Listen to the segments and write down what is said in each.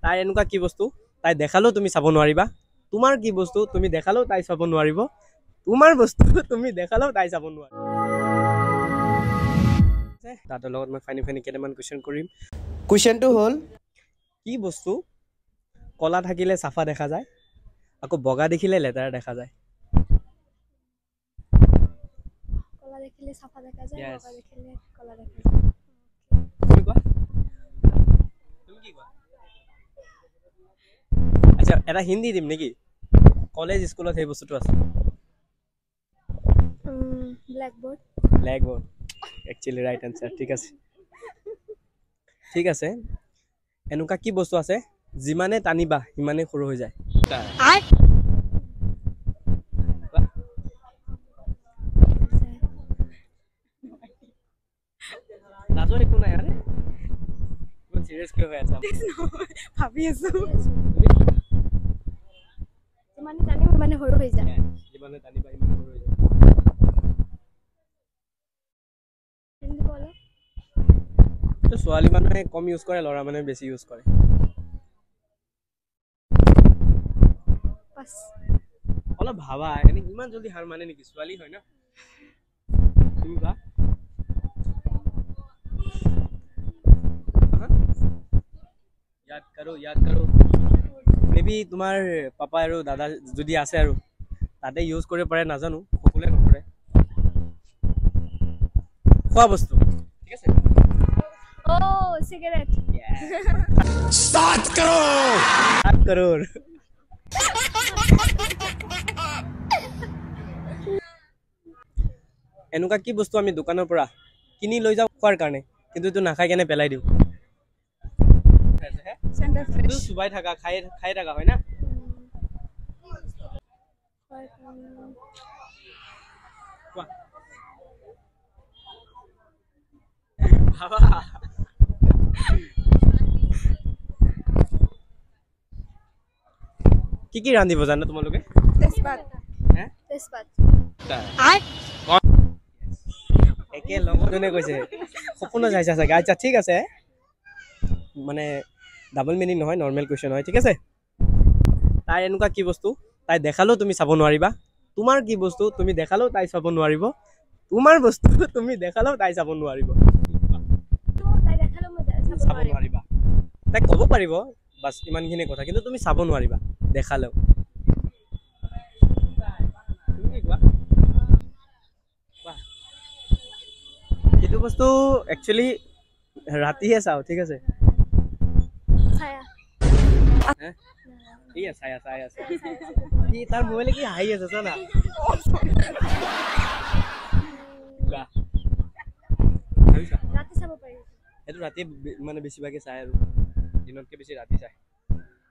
তাইৰ এনেকুৱা কি বস্তু তাই দেখালেও তুমি চাব নোৱাৰিবা, তোমাৰ কি বস্তু তুমি দেখালেও তাই চাব নোৱাৰিব, তোমাৰ বস্তু তুমি দেখালেও তাই চাব নোৱাৰিব। দাদাৰ লগত মই ফাইনি ফাইনি কেইটামান কুৱেশ্যন কৰিম। কুৱেশ্যনটো হ'ল, কি বস্তু ক'লা থাকিলে চাফা দেখা যায়, আকৌ বগা দেখিলে লেতেৰা দেখা যায়? ক'লা দেখিলে চাফা দেখা যায়, Yes. বগা দেখিলে ক'লা দেখা যায়। তুমি কোৱা, তুমি কি কোৱা? আচ্ছা, এটা হিন্দি দিম নেকি? কলেজ স্কুলত সেই বস্তুটো আছে। Blackboard. Blackboard, actually right answer. ঠিক আছে, ঠিক আছে। এনেকুৱা কি বস্তু আছে যিমানে টানিবা সিমানে সৰু হৈ যায়? কোৱা। লাজৰ একো নাই, আৰে ইমান চিৰিয়াছ কিয় হৈ আছা? ভাবি আছো। যিমানে টানিম সিমানে সৰু হৈ যায়। যিমানে টানিবা সিমানে সৰু হৈ যায়। হিন্দী বলো। এইটো ছোৱালী মানুহে কম ইউজ কৰে, ল'ৰা মানুহে বেছি ইউজ কৰে। পাছ। অলপ ভাবা, এনে ইমান জল্দি হাৰ মানে নেকি? ছোৱালী হয় ন? তুমি কোৱা। হা? याद करो, याद करो। মে বি তোমাৰ পাপা আৰু দাদা যদি আছে আৰু তাতে ইউজ কৰিব পাৰে, নাজানো, সকলোৱে নকৰে। খোৱা বস্তু, ঠিক আছে? অ' চিগাৰেট। 7 crore। এনেকুৱা কি বস্তু আমি দোকানৰ পৰা কিনি লৈ যাওঁ খোৱাৰ কাৰণে, কিন্তু এইটো নাখাই কেনে পেলাই দিওঁ? চেণ্টাৰ এইটো ফ্ৰেছ। চুবাই থাকা, খাই খাই থাকা হয় না? কোৱা, ভাবা। কি কি ৰান্ধিব জানা তোমালোকে? তেজপাত। হে? তেজপাত। একে লগৰজনে কৈছে, সপোনত চাইছা চাগে। আচ্ছা, ঠিক আছে, মানে ডাবল মিনিং নহয়, নৰ্মেল কুৱেশ্যন হয়, ঠিক আছে? তাইৰ এনেকুৱা কি বস্তু তাই দেখালেও তুমি চাব নোৱাৰিবা, তোমাৰ কি বস্তু তুমি দেখালেও তাই চাব নোৱাৰিব, তোমাৰ বস্তু তুমি দেখালেও তাই চাব নোৱাৰিব? তাই দেখালেও মই চাব চাব নোৱাৰিম। নোৱাৰিবা। তাই ক'ব পাৰিব, বাছ, ইমানখিনি কথা, কিন্তু তুমি চাব নোৱাৰিবা দেখালেও। তুমি কি কোৱা? কোৱা। সেইটো বস্তু একচুৱেলি ৰাতিহে চাওঁ, ঠিক আছে? ছায়া। হে? ঠিক আছে, চাই আছে, চাই আছে। কি তাৰ মোবাইলে কি হাঁহি আছে, চা না। কোৱা, ভাবিছা? ৰাতি চাব পাৰি। সেইটো ৰাতি মানে বেছিভাগে চাই আৰু দিনতকে বেছি ৰাতি চাই।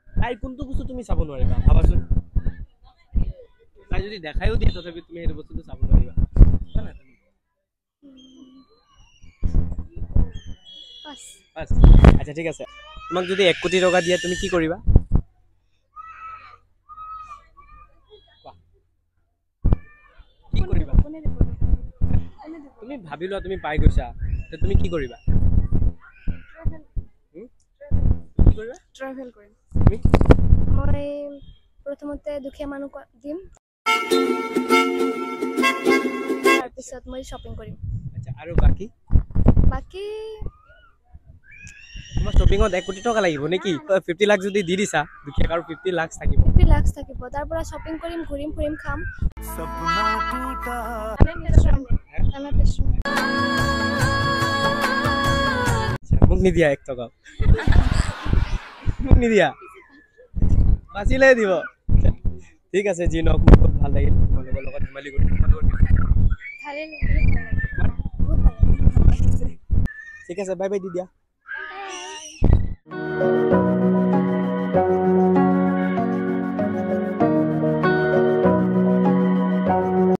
তাইৰ কোনটো বস্তু তুমি চাব নোৱাৰিবা ভাবাচোন। তাই যদি দেখাইও দিয়ে, তথাপি তুমি সেইটো বস্তুটো চাব নোৱাৰিবা। জানা তুমি? পাছ। বাছ, আচ্ছা, ঠিক আছে। তোমাক যদি 1 কোটি টকা দিয়ে, তুমি কি কৰিবা? কোৱা, কি কৰিবা? কোনে দিব? কোনে দিব? তুমি ভাবি লোৱা, তুমি পাই গৈছা, তে তুমি কি কৰিবা? হুম? কি কৰিবা? ট্ৰেভেল কৰিম। তুমি? মই প্ৰথমতে দুখীয়া মানুহক দিম, তাৰপিছত মই শ্বপিং কৰিম। আচ্ছা, আৰু বাকী? বাকী তোমাৰ শ্বপিঙত 1 কোটি টকা লাগিব নেকি? 50 লাখ যদি দি দিছা দুখীয়াক, আৰু 50 লাখ থাকিব। 50 লাখ থাকিব, তাৰ পৰা শ্বপিং কৰিম, ঘূৰিম, ফুৰিম, খাম। অনাথ আশ্ৰম। আচ্ছা, মোক নিদিয়া? 1 টকাও মোক নিদিয়া? বাচিলে দিব। ঠিক আছে, যি নহওক, মোৰ বহুত ভাল লাগিল তোমালোকৰ লগত ধেমালি কৰি। তোমালোকৰ ভালেই, বহুত ভাল লাগে, বহুত ভাল লাগিছে। ঠিক আছে, বাই বাই দি দিয়া।